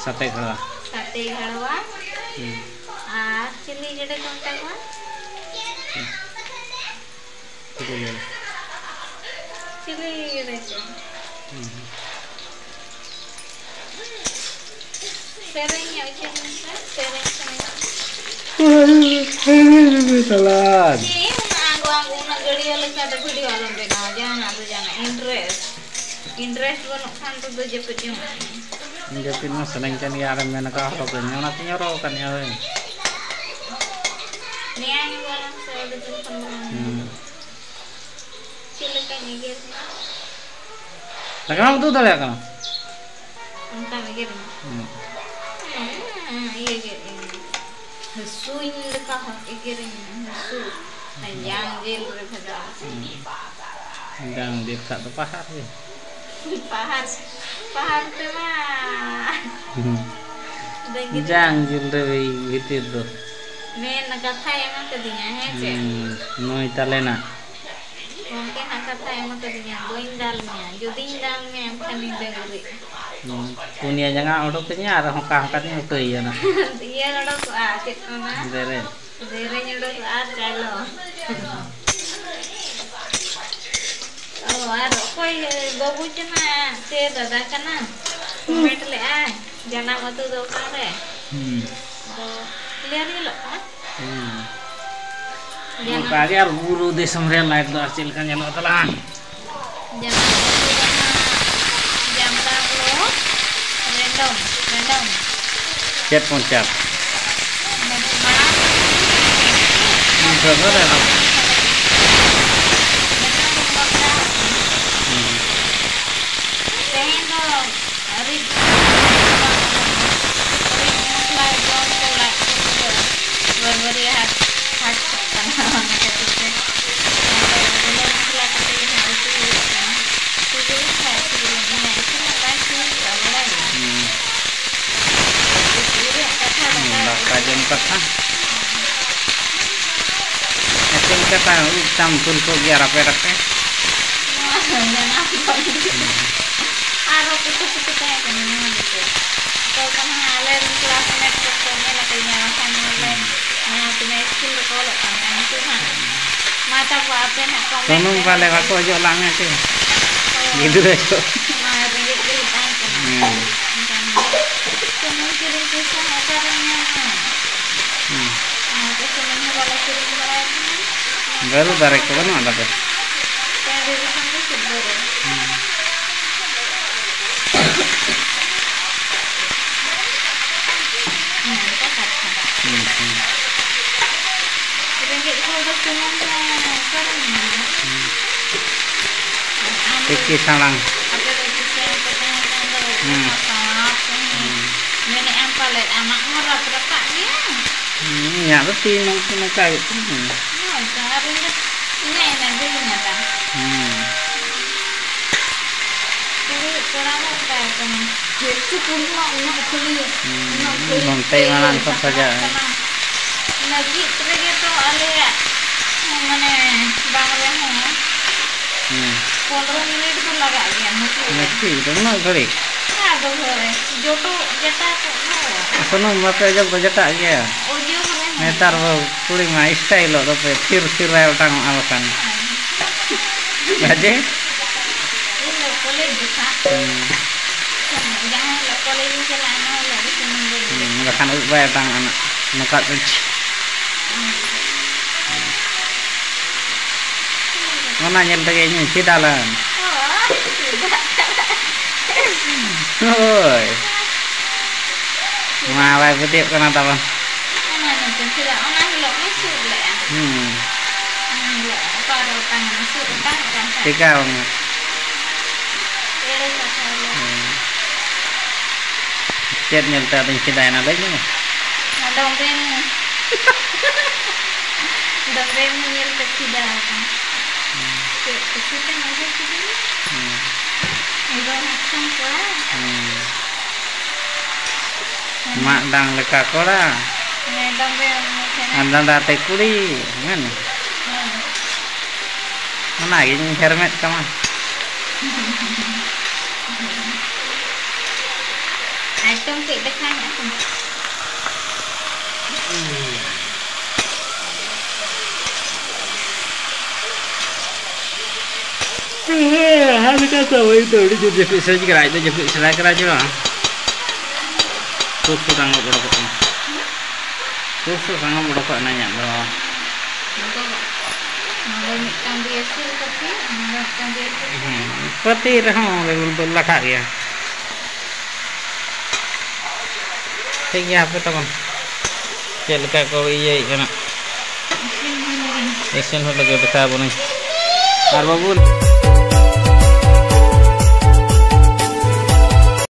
ᱥᱟᱛᱮ ᱜᱷᱟᱲᱣᱟ᱾ ᱥᱟᱛᱮ ᱜᱷᱟᱲᱣᱟ᱾ ᱦᱩᱸ᱾ ᱟᱨ ᱪᱤᱞᱤ ᱜᱮᱰᱮ ᱠᱚ ᱢᱮᱛᱟ ᱠᱚᱣᱟ? ᱪᱤᱞᱤ ᱜᱮᱰᱮ? ᱪᱤᱞᱤ ᱜᱮᱰᱮ ᱪᱚ? ᱦᱩᱸ᱾ ᱥᱮᱨᱮᱧ ᱧᱚᱜ ᱦᱚᱪᱚᱧ ᱢᱮᱥᱮ, ᱥᱮᱨᱮᱧ ᱥᱟᱱᱟᱧ ᱠᱟᱱᱟ᱾ ᱥᱟᱞᱟᱫ᱾ ᱪᱮᱫ ᱮᱢ ᱟᱸᱜᱚ ᱟᱸᱜᱚ, ᱩᱱᱟᱹᱜ ᱜᱟᱹᱲᱭᱟᱹ ᱞᱮᱠᱟᱛᱮ ᱵᱷᱤᱰᱤᱭᱳ ᱟᱞᱚᱢ ᱵᱮᱱᱟᱣᱟ, ᱡᱟᱦᱟᱱᱟᱜ ᱫᱚ ᱡᱟᱦᱟᱱᱟᱜ ᱤᱱᱴᱟᱨᱮᱥᱴ, ᱤᱱᱴᱟᱨᱮᱥᱴ ᱵᱟᱹᱱᱩᱜ ᱠᱷᱟᱱ ᱫᱚ ᱡᱟᱹᱯᱤᱫ ᱡᱚᱝᱟᱜ ᱢᱮ᱾ ᱡᱟᱹᱯᱤᱫ ᱢᱟ ᱥᱟᱱᱟᱧ ᱠᱟᱱ ᱜᱮᱭᱟ, ᱟᱨᱮᱢ ᱢᱮᱱ ᱟᱠᱟᱫ ᱦᱚᱨᱚᱜ ᱟᱹᱧ, ᱚᱱᱟᱛᱤᱧ ᱦᱚᱨᱚᱜ ᱟᱠᱟᱫ ᱦᱳᱭ᱾ ᱢᱮᱭᱟᱝ ᱜᱚᱱᱚᱝ ᱥᱮ ᱟᱹᱰᱤ ᱫᱤᱱ ᱠᱷᱚᱱ ᱵᱚᱱ ᱦᱩᱸ᱾ ᱪᱮᱫ ᱞᱮᱠᱟᱧ ᱮᱜᱮᱨ ᱢᱮᱭᱟ? ᱫᱟᱠᱟ ᱵᱟᱢ ᱩᱛᱩ ᱫᱟᱲᱮᱭᱟᱜ ᱠᱟᱱᱟ? ᱚᱱᱠᱟᱢ ᱮᱜᱮᱨᱤᱧᱟ? ᱦᱩᱸ᱾ ᱦᱮᱸ, ᱤᱭᱟᱹ ᱜᱮ, ᱤᱭᱟᱹ᱾ ᱦᱟᱹᱥᱩᱧ ᱞᱮᱠᱟ ᱦᱚᱸ ᱮᱜᱮᱨᱤᱧ ᱦᱟᱹᱥᱩ᱾ ᱡᱟᱝ ᱡᱤᱞ ᱨᱮ ᱵᱷᱮᱡᱟ᱾ ᱦᱩᱸ᱾ ᱡᱟᱝ ᱡᱤᱞ ᱠᱷᱟᱡ ᱫᱚ ᱯᱟᱦᱟᱨ ᱜᱮ᱾ ᱯᱟᱦᱟᱨ, ᱯᱟᱦᱟᱨ ᱛᱮᱢᱟ᱾ ᱦᱩᱸ᱾ ᱰᱟᱹᱝᱨᱤ᱾ ᱡᱟᱝ ᱡᱤᱞ ᱨᱮ ᱵᱷᱤᱛᱤᱨ ᱫᱚ᱾ ᱢᱮᱱ ᱠᱟᱛᱷᱟᱭ ᱮᱢ ᱠᱟᱫᱤᱧᱟ, ᱦᱮᱸ ᱪᱮ? ᱦᱩᱸ, ᱱᱩᱭ ᱛᱟᱞᱮᱱᱟᱜ᱾ ᱜᱚᱢᱠᱮ ᱦᱟᱸᱜ ᱠᱟᱛᱷᱟᱭ ᱮᱢ ᱠᱟᱫᱤᱧᱟ, ᱵᱟᱹᱧ ᱫᱟᱞ ᱢᱮᱭᱟ, ᱡᱩᱫᱤᱧ ᱫᱟᱞ ᱢᱮᱭᱟ ᱮᱱᱠᱷᱟᱱᱤᱧ ᱰᱟᱹᱝᱨᱤᱜᱼᱟ᱾ ᱦᱩᱸ, ᱯᱩᱱᱭᱟ ᱡᱟᱸᱜᱟ ᱚᱰᱚᱠ ᱠᱟᱹᱧᱟ ᱟᱨ ᱦᱚᱸᱠᱟ ᱦᱚᱸᱠᱟ ᱛᱤᱧ ᱩᱴᱟᱹᱭᱟ ᱱᱟᱜ᱾ ᱤᱭᱟᱹ ᱚᱰᱚᱠᱚᱜᱼᱟ, ᱪᱮᱫ ᱠᱚ ᱢᱮᱱᱟ? ᱫᱮᱨᱮᱧ᱾ ᱫᱮᱨᱮᱧ ᱚᱰᱚᱠᱚᱜᱼᱟ ᱟᱨ ᱪᱟᱞᱚ᱾ ᱟᱨ ᱚᱠᱚᱭ ᱵᱟᱹᱵᱩ ᱠᱟᱱᱟ ᱥᱮ ᱫᱟᱫᱟ ᱠᱟᱱᱟ? ᱠᱚᱢᱮᱱᱴ ᱞᱮᱜᱼᱟᱭ, ᱡᱟᱱᱟᱢ ᱟᱹᱛᱩ ᱫᱚ ᱚᱠᱟᱨᱮ? ᱦᱩᱸ᱾ ᱟᱫᱚ ᱠᱞᱤᱭᱟᱨ ᱧᱮᱞᱚᱜ ᱠᱟᱱᱟ? ᱦᱩᱸ᱾ ᱡᱟᱱᱟᱢ ᱱᱚᱝᱠᱟ ᱜᱮ ᱟᱨ ᱵᱩᱨᱩ ᱫᱤᱥᱚᱢ ᱨᱮᱭᱟᱜ ᱞᱟᱭᱤᱴ ᱫᱚ ᱟᱨ ᱪᱮᱫ ᱞᱮᱠᱟ ᱧᱮᱞᱚᱜ ᱛᱟᱞᱟᱝ? ᱡᱟᱱᱟᱢ ᱟᱹᱛᱩ ᱫᱚ ᱱᱟᱦᱟᱜ ᱡᱟᱢᱛᱟ block, ᱨᱮᱱᱰᱚᱢ, ᱨᱮᱱᱰᱚᱢ᱾ ᱪᱮᱫ ᱯᱚᱧᱪᱟᱭᱮᱛ? ᱢᱟᱲᱟᱝ ᱫᱚ ᱵᱟᱵᱟ ᱨᱮᱱᱰᱚᱢ᱾ ᱦᱩᱸ᱾ ᱛᱮᱦᱮᱧ ᱫᱚ ᱨᱤᱫ ᱨᱤᱫ ᱢᱚᱥᱞᱟ ᱡᱚᱢ ᱠᱚ ᱞᱟᱡ ᱠᱚ ᱯᱩᱨᱟᱹ ᱵᱟᱹᱨᱵᱟᱹᱨᱤ ᱦᱟᱴ, ᱦᱟᱴ ᱠᱚᱜ ᱠᱟᱱᱟ, ᱚᱱᱟ ᱠᱷᱟᱹᱛᱤᱨ ᱛᱮ ᱟᱫᱚ ᱜᱩᱸᱰᱟᱹ ᱢᱚᱥᱞᱟ ᱠᱟᱛᱮ ᱜᱮ ᱱᱟᱦᱟᱜ ᱩᱛᱩ ᱦᱩᱭᱩᱜ ᱠᱟᱱᱟ᱾ ᱥᱤᱵᱤᱞ ᱠᱷᱟᱡ ᱥᱤᱵᱤᱞ, ᱤᱧᱟᱹᱜ ᱤᱥᱤᱱᱟᱜ ᱵᱟᱭ ᱥᱤᱵᱤᱞ ᱠᱚᱜᱼᱟ, ᱵᱟᱲᱟᱭ ᱜᱮᱭᱟ᱾ ᱦᱩᱸ᱾ ᱩᱛᱩ ᱨᱮᱭᱟᱜ ᱠᱟᱛᱷᱟ ᱫᱟᱠᱟ ᱫᱟᱠᱟ ᱡᱚᱢ ᱠᱟᱛᱷᱟ᱾ ᱪᱮᱫ ᱞᱮᱠᱟ ᱛᱟᱭ ᱩᱵ ᱛᱟᱢ ᱛᱩᱞ ᱠᱚᱜ ᱜᱮᱭᱟ ᱨᱟᱯᱮ ᱨᱟᱯᱮ? ᱱᱚᱣᱟ ᱡᱟᱱᱟᱢ ᱠᱷᱚᱱ ᱜᱮ᱾ ᱦᱩᱸ᱾ ᱟᱨᱦᱚᱸ ᱠᱩᱥᱤ ᱠᱩᱥᱤ ᱛᱟᱦᱮᱸ ᱠᱟᱱᱟ ᱱᱚᱣᱟ ᱜᱮᱛᱚ᱾ ᱛᱚ ᱠᱟᱱᱟ ᱟᱞᱮ ᱨᱮᱱ classmate ᱠᱚᱠᱚ ᱧᱮᱞ ᱟᱠᱟᱫᱤᱧᱟ, ᱵᱟᱠᱷᱟᱱ ᱱᱚᱣᱟ ᱞᱮ ᱦᱩᱸ᱾ ᱡᱟᱦᱟᱸ ᱛᱤᱱᱟᱹᱜ ᱥᱠᱩᱞ ᱨᱮᱠᱚ ᱚᱞᱚᱜ ᱠᱟᱱ ᱛᱟᱦᱮᱸ, ᱩᱱᱠᱩ ᱦᱟᱸᱜ ᱢᱟ ᱛᱟᱠᱚ ᱟᱯᱮ ᱦᱟᱸᱜ comment ᱥᱩᱱᱩᱢ ᱯᱮ ᱯᱟᱞᱮ ᱦᱮᱸ ᱥᱮ᱾ ᱵᱟᱠᱚ ᱚᱡᱚᱜ ᱞᱟᱜ ᱢᱮ ᱪᱮ? ᱦᱳᱭ᱾ ᱜᱤᱫᱽᱨᱟᱹ ᱠᱚ᱾ ᱢᱟ ᱨᱮᱸᱜᱮᱡ ᱜᱮᱞᱮ ᱛᱟᱦᱮᱸ ᱠᱟᱱᱟ᱾ ᱦᱩᱸ᱾ ᱮᱱᱠᱷᱟᱱ ᱥᱩᱱᱩᱢ ᱠᱤᱨᱤᱧ ᱯᱚᱭᱥᱟ ᱦᱚᱸ ᱚᱠᱟᱨᱮᱢ ᱧᱟᱢᱟ? ᱦᱩᱸ᱾ ᱚᱱᱟ ᱠᱚ ᱥᱩᱱᱩᱢ ᱦᱚᱸ ᱵᱟᱞᱮ ᱠᱤᱨᱤᱧ ᱵᱟᱲᱟᱭ ᱠᱟᱱᱟ᱾ ᱵᱟᱹᱨᱩ ᱫᱟᱨᱮ ᱠᱚ ᱵᱟᱹᱱᱩᱜᱼᱟ ᱛᱟᱯᱮ? ᱴᱟᱺᱰᱤ ᱫᱤᱥᱚᱢ ᱫᱚ ᱪᱮᱫ ᱵᱟᱹᱨᱩ? ᱦᱩᱸ᱾ ᱚᱱᱮ ᱚᱱᱠᱟ ᱠᱟᱛᱷᱟ᱾ ᱦᱩᱸ, ᱦᱩᱸ᱾ ᱨᱮᱸᱜᱮᱡ ᱦᱚᱲ ᱫᱚ ᱥᱩᱱᱩᱢ ᱦᱚᱸ ᱚᱠᱟᱨᱮᱢ ᱧᱟᱢᱟ? ᱦᱩᱸ᱾ ᱟᱨ ᱟᱢ ᱫᱚ ᱛᱤᱠᱤ ᱥᱟᱲᱟᱝ᱾ ᱟᱯᱮ ᱫᱚ ᱠᱤᱥᱟᱹᱬ ᱯᱮ ᱛᱟᱦᱮᱸ ᱠᱟᱱ ᱫᱚ, ᱦᱩᱸ᱾ ᱚᱱᱟ ᱥᱟᱶᱟᱨ ᱠᱚᱦᱚᱸ ᱦᱩᱸ᱾ ᱢᱮᱱᱮᱫ ᱟᱢ ᱯᱟᱞᱮᱫ ᱟᱢᱟᱜ ᱦᱚᱸ ᱨᱟᱯ ᱨᱟᱯᱟᱜ ᱜᱮᱭᱟ? ᱦᱩᱸ, ᱤᱧᱟᱹᱜ ᱫᱚ ᱛᱤ ᱱᱚᱝᱠᱟ ᱱᱚᱝᱠᱟ ᱦᱩᱭᱩᱜ ᱠᱟᱱᱟ᱾ ᱦᱳᱭ ᱛᱚ, ᱟᱨ ᱤᱧ ᱫᱚ ᱤᱧᱟᱹᱜ ᱮᱱᱮᱡ ᱫᱚ ᱤᱧ ᱟᱫᱟ᱾ ᱦᱩᱸ᱾ ᱠᱩᱲᱤ ᱠᱚᱲᱟ ᱫᱚ ᱚᱱᱠᱟ ᱜᱮ ᱠᱟᱱᱟ᱾ ᱪᱮᱫ ᱪᱚ ᱠᱩᱲᱤ ᱢᱟ ᱩᱱᱟᱹᱜ ᱠᱷᱟᱹᱞᱤ, ᱦᱩᱸ, ᱩᱱᱟᱹᱜ ᱠᱷᱟᱹᱞᱤ ᱜᱚᱱᱛᱮ ᱛᱮ ᱢᱟᱲᱟᱝ ᱤᱭᱟᱹ ᱠᱷᱚᱱ ᱥᱟᱯᱲᱟᱜ ᱥᱟᱡᱟᱣ᱾ ᱠᱟᱱᱟ᱾ ᱞᱟᱹᱜᱤᱫ ᱨᱮᱜᱮ ᱛᱚ ᱟᱞᱮᱭᱟᱜ, ᱢᱟᱱᱮ, ᱵᱟᱝ ᱨᱮᱦᱚᱸ ᱦᱩᱸ᱾ ᱯᱚᱱᱨᱚ ᱢᱤᱱᱤᱴ ᱫᱚ ᱞᱟᱜᱟᱜ ᱜᱮᱭᱟ ᱢᱩᱪᱟᱹᱫ ᱨᱮ᱾ ᱢᱩᱪᱟᱹᱫ ᱨᱮ ᱩᱱᱟᱹᱜ ᱜᱷᱟᱹᱲᱤᱡ? ᱟᱫᱚ ᱦᱳᱭ, ᱡᱚᱴᱚ ᱡᱮᱴᱟ ᱠᱚ ᱫᱚ᱾ ᱥᱩᱱᱩᱢ ᱵᱟᱯᱮ ᱚᱡᱚᱜ ᱫᱚ ᱡᱚᱴᱟᱜ ᱜᱮᱭᱟ? ᱚᱡᱚᱜ ᱨᱮᱦᱚᱸ᱾ ᱱᱮᱛᱟᱨ ᱵᱟᱹᱵᱩ ᱠᱩᱲᱤ ᱢᱟ ᱥᱴᱟᱭᱤᱞᱚᱜ ᱫᱚᱯᱮ, ᱛᱷᱤᱨ ᱛᱷᱤᱨ ᱨᱮ ᱚᱴᱟᱝᱚᱜᱼᱟ ᱵᱟᱠᱷᱟᱱ᱾ ᱦᱳᱭ᱾ ᱵᱟᱡᱮ? ᱦᱩᱸ᱾ ᱡᱟᱦᱟᱸ ᱦᱤᱞᱳᱜ ᱠᱚᱞᱮᱡᱽ ᱤᱧ ᱪᱟᱞᱟᱜᱼᱟ, ᱚᱱᱟ ᱦᱤᱞᱳᱜ ᱫᱚ ᱥᱩᱱᱩᱢ ᱵᱟᱹᱧ ᱚᱡᱚᱜᱟ᱾ ᱦᱩᱸ, ᱵᱟᱠᱷᱟᱱ ᱩᱵ ᱵᱟᱭ ᱚᱴᱟᱝᱚᱜᱼᱟ ᱱᱟᱜ, ᱱᱚᱝᱠᱟ ᱫᱚ᱾ ᱚᱱᱟ ᱧᱮᱞ ᱛᱮᱜᱮ ᱤᱧ ᱦᱚᱸᱧ ᱪᱮᱫ ᱟᱞᱟᱝ᱾ ᱦᱳᱭ᱾ ᱦᱳᱭ᱾ ᱢᱟ ᱵᱟᱭ ᱯᱟᱹᱛᱭᱟᱹᱜ ᱠᱟᱱᱟ ᱛᱟᱵᱚᱱ᱾ ᱚᱱᱟ ᱧᱮᱞᱛᱮ ᱪᱮᱫᱟᱜ ᱚᱱᱟ ᱦᱤᱞᱳᱜ ᱢᱟ ᱥᱩᱫ ᱞᱮᱜᱼᱟ᱾ ᱦᱩᱸ᱾ ᱚᱱᱟ ᱦᱤᱞᱳᱜ ᱚᱠᱟᱨᱮ ᱚᱴᱟᱝ ᱮᱱᱟ, ᱥᱩᱫ ᱚᱴᱟᱝ ᱠᱟᱱ ᱛᱟᱦᱮᱸᱫ᱾ ᱪᱮᱠᱟ ᱵᱟᱝᱟ? ᱮᱲᱮ ᱠᱟᱛᱷᱟ ᱞᱟᱹᱭ᱾ ᱦᱩᱸ᱾ ᱪᱮᱫ ᱧᱮᱞᱛᱮ ᱟᱫᱚᱧ ᱪᱮᱫᱟᱭᱮᱱᱟ ᱞᱟᱹᱭ ᱢᱮ? ᱰᱚᱢᱵᱮ ᱢᱩ᱾ ᱰᱚᱢᱵᱮ ᱢᱩ ᱧᱮᱞᱛᱮ ᱪᱮᱫᱟ ᱟᱠᱟᱱᱟ᱾ ᱦᱩᱸ᱾ ᱪᱮᱫ ᱠᱩᱥᱤ ᱛᱮᱢ ᱟᱹᱜᱩ ᱠᱤᱫᱤᱧᱟ? ᱦᱩᱸ᱾ ᱮᱠᱫᱚᱢ ᱦᱟᱯᱥᱟᱢ ᱠᱚᱲᱟ᱾ ᱦᱩᱸ᱾ ᱦᱩᱸ᱾ ᱢᱟᱜ ᱰᱟᱝ ᱞᱮᱠᱟ ᱠᱚᱲᱟ᱾ ᱦᱮᱸ, ᱰᱚᱢᱵᱮ ᱢᱩ ᱴᱷᱮᱱ᱾ ᱟᱨ ᱰᱟᱸᱰᱟ ᱛᱮ ᱠᱩᱲᱤ, ᱢᱮᱱ᱾ ᱦᱮᱸ᱾ ᱚᱱᱟᱜᱤᱧ ᱦᱮᱨᱢᱮᱫ ᱛᱟᱢᱟ᱾ ᱟᱭᱴᱮᱢ ᱠᱟᱹᱡ ᱫᱮᱠᱷᱟᱣ ᱧᱚᱜ ᱠᱟᱱᱟ᱾ ᱦᱮᱸ, ᱦᱟᱞᱠᱟ ᱛᱚ ᱦᱩᱭ ᱛᱚ ᱟᱹᱰᱤ ᱡᱳᱨ ᱡᱟᱹᱯᱤᱫ ᱥᱟᱱᱟ ᱠᱟᱱᱟ, ᱟᱡ ᱫᱚ ᱡᱟᱹᱯᱤᱫ ᱥᱟᱱᱟ ᱠᱟᱱᱟ ᱪᱮ ᱵᱟᱝ? ᱥᱩᱨ ᱥᱩᱨ ᱟᱸᱜᱚᱵ ᱚᱰᱚᱠᱚᱜ ᱠᱟᱱᱟ᱾ ᱥᱩᱨ ᱥᱩᱨ ᱟᱸᱜᱚᱵ ᱚᱰᱚᱠᱚᱜ ᱠᱟᱱᱟ ᱤᱧᱟᱹᱜ ᱫᱚ᱾ ᱱᱚᱰᱮ ᱢᱤᱫᱴᱟᱝ ᱫᱤᱭᱮ ᱥᱩᱨ ᱠᱟᱛᱮ, ᱱᱚᱰᱮ ᱢᱤᱫᱴᱟᱝ ᱫᱤᱭᱮ ᱥᱩᱨ ᱠᱟᱛᱮ᱾ ᱦᱩᱸ, ᱯᱟᱹᱛᱤ ᱨᱮᱦᱚᱸ ᱞᱟᱴᱷᱟᱜ ᱜᱮᱭᱟ᱾ ᱴᱷᱤᱠ ᱜᱮᱭᱟ, ᱦᱟᱯᱮ ᱛᱟᱵᱚᱱ ᱪᱮᱫ ᱞᱮᱠᱟ ᱠᱚ ᱤᱭᱟᱹᱭᱮᱫ ᱠᱟᱱᱟ᱾ ᱤᱥᱤᱱ ᱦᱩᱭ ᱞᱮᱜᱮ᱾ ᱤᱥᱤᱱ ᱦᱩᱭ ᱞᱮᱜᱮ, ᱫᱮᱠᱷᱟᱣ ᱟᱵᱚᱱᱟᱹᱧ᱾ ᱟᱨ ᱵᱟᱹᱵᱩ᱾